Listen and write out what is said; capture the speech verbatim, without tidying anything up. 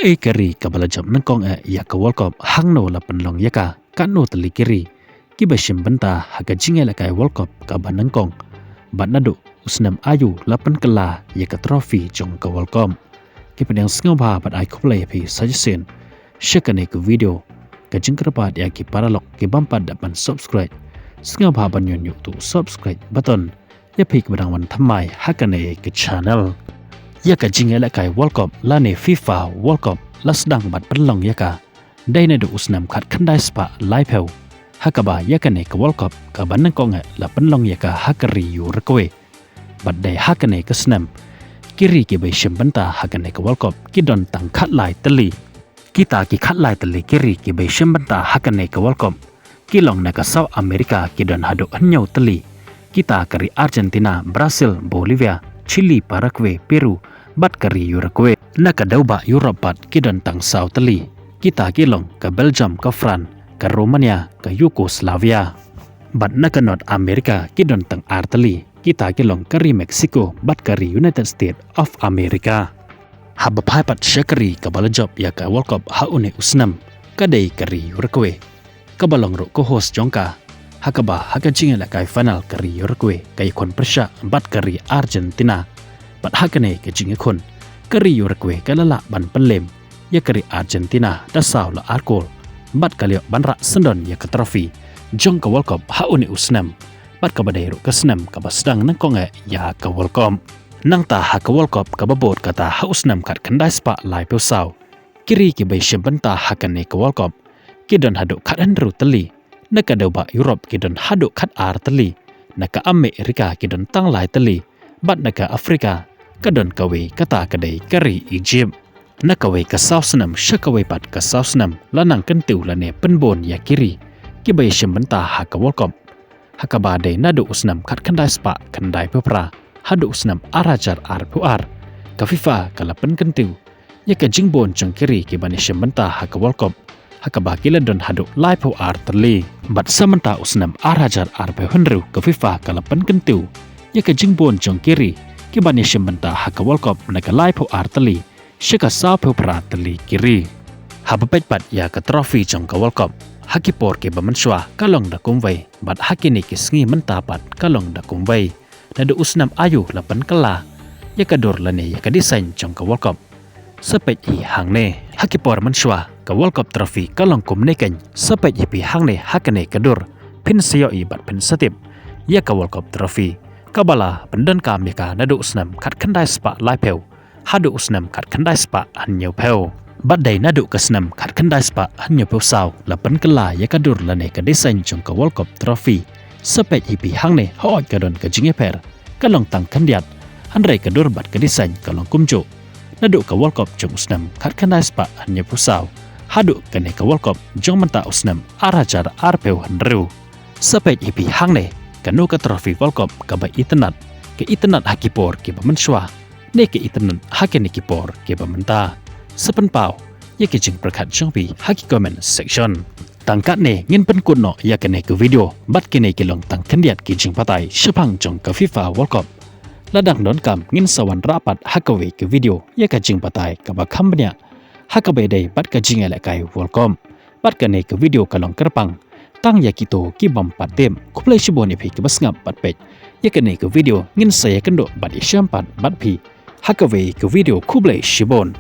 Kaei ka ri kaba la jop nyngkong eh ïa ka World Cup, hangno la pynlong ïa ka, katno tylli ki ri kiba shim bynta ha ka jingïalehkai World Cup kaba nyngkong, bad naduh u snem aïu la pynkylla ïa ka trophy jong ka World Cup. Ki pdiang, sngewbha bad ai khublei ïa phi sa shisien sha kane ka video. Ka jingkyrpad ïa ki paralok kibym pat da ban subscribe, sngewbha ban ñion ïa utu u subscribe button ïa phi kiba dang wan thymmai ha kane ka channel. Ïa ka jingïalehkai World Cup lane FIFA World Cup la sdang bad pynlong ïa ka dei naduh u snem khatkhyndai spah laiphew, ha kaba ïa kane ka World Cup kaba nyngkong eh la pynlong ïa ka ha ka ri Uruguay. Bad dei ha kane ka snem, ki ri kiba shim bynta ha kane ka World Cup ki don tang khatlai tylli. Kita ki khatlai tylli ki ri kiba shim bynta ha kane ka World Cup ki long na ka South America, ki don haduh hynñiew tylli. Kita ka ri Argentina, Brazil, Bolivia, Chile, Paraguay, Peru, bad ka ri Uruguay. Na ka dewbah Europe pat ki don tang saw tylli. Kita ki long ka Belgium, ka France, ka Romania, ka Yugoslavia. Bad na ka North America ki don tang ar tylli. Kita ki long ka ri Mexico bad ka ri United States of America. Haba phai pat sha ka ri kaba la jop ïa ka World Cup ha une u snem, ka dei ka ri Uruguay, kaba long ruh ka host jong ka. Ha kaba ha ka jingïalehkai final ka ri Uruguay ka ïakhun pyrshah bad ka ri Argentina. Bad ha kane ka jingïakhun, ka ri Uruguay ka la lah ban pynlem ïa ka ri Argentina da saw la ar kol, bad ka la ïoh ban rah syndon ïa ka trophy jong ka World Cup ha une u snem, bad kaba dei ruh ka snem kaba sdang nyngkong eh ïa ka World Cup. Nangta ha ka World Cup kaba bud kata ha u snem khatkhyndai spah laiphew saw, ki ri kiba shim bynta ha kane ka World Cup ki don haduh khathynriew tylli. Na ka dewbah Europe ki don haduh khatar tylli. Na ka America ki don tang lai tylli. Bad na ka Africa ka don kawei, kata ka dei ka ri Egypt. Na kawei ka saw snem sha kawei pat ka saw snem la nang kyntiew lane pynbun ïa ki ri kiba ïashim bynta ha ka World Cup, ha kaba dei naduh u snem khatkhyndai spah khyndaiphew phra haduh u snem ar hajar arphew ar. Ka FIFA ka la pynkyntiew ïa ka jingbun jong ki ri kiban ïashim bynta ha ka World Cup, ha kaba ki la don haduh laiphew ar tylli. Bad sa mynta u snem ar hajar arphew hynriew, ka FIFA ka la pynkyntiew ïa ka jingbun jong ki ri kiban ïashim bynta ha ka World Cup na ka laiphew ar tylli sha ka sawphew phra tylli ki ri. Haba peit pat ïa ka trophy jong ka World Cup, ha ki por kiba mynshuwa ka long da kumwei, bad ha kine ki sngi mynta pat ka long da kumwei. Naduh u snem aïu la pynkylla ïa ka dur lane ïa ka design jong ka World Cup? Sa peit hi hangne. Ha ki por mynshuwa ka World Cup trophy ka long kumne keiñ. Sa peit hi phi hangne ha kane ka dur, phin sa ïohi bad phin sa tip ïa ka World Cup trophy, kaba la pyndonkam ïa ka naduh u snem khatkhyndai spah laiphew haduh u snem khatkhyndai spah hynñiewphew. Bad dei naduh ka snem khatkhyndai spah hynñiewphew saw la pynkylla ïa ka dur lane ka design jong ka World Cup trophy. Sa peit hi phi hangne, hooid ka don ka jingïapher, ka long tang khyndiat, hynrei ka dur bad ka design ka long kumjuh. Naduh ka World Cup jong u snem khatkhyndai spah hynñiewphew saw haduh kane ka World Cup jong mynta u snem ar hajar arphew hynriew. Sa peit hi phi hangne, kano ka trophy World Cup kaba itynnad, ka itynnad ha ki por kiba mynshuwa ne ka itynnad ha kine ki por kiba mynta? Sa pynpaw ïa ki jingpyrkhat jong phi ha ki comment section. Tang katne ngin pynkut noh ïa kane ka video, bad kine ki long tang khyndiat ki jingbatai shaphang jong ka FIFA World Cup. La dang donkam, ngin sa wanrah pat ha kawei ka video ïa ka jingbatai kaba kham bniah ha kaba ïadei bad ka jingïalehkai World Cup. Bad kane ka video ka long kyrpang tang ïa kito kibym pat tip. Khublei shibun ïa phi kiba sngap bad peit ïa kane ka video. Ngin sa ïakynduh bad ïashem pat bad phi ha kawei ka video. Khublei shibun.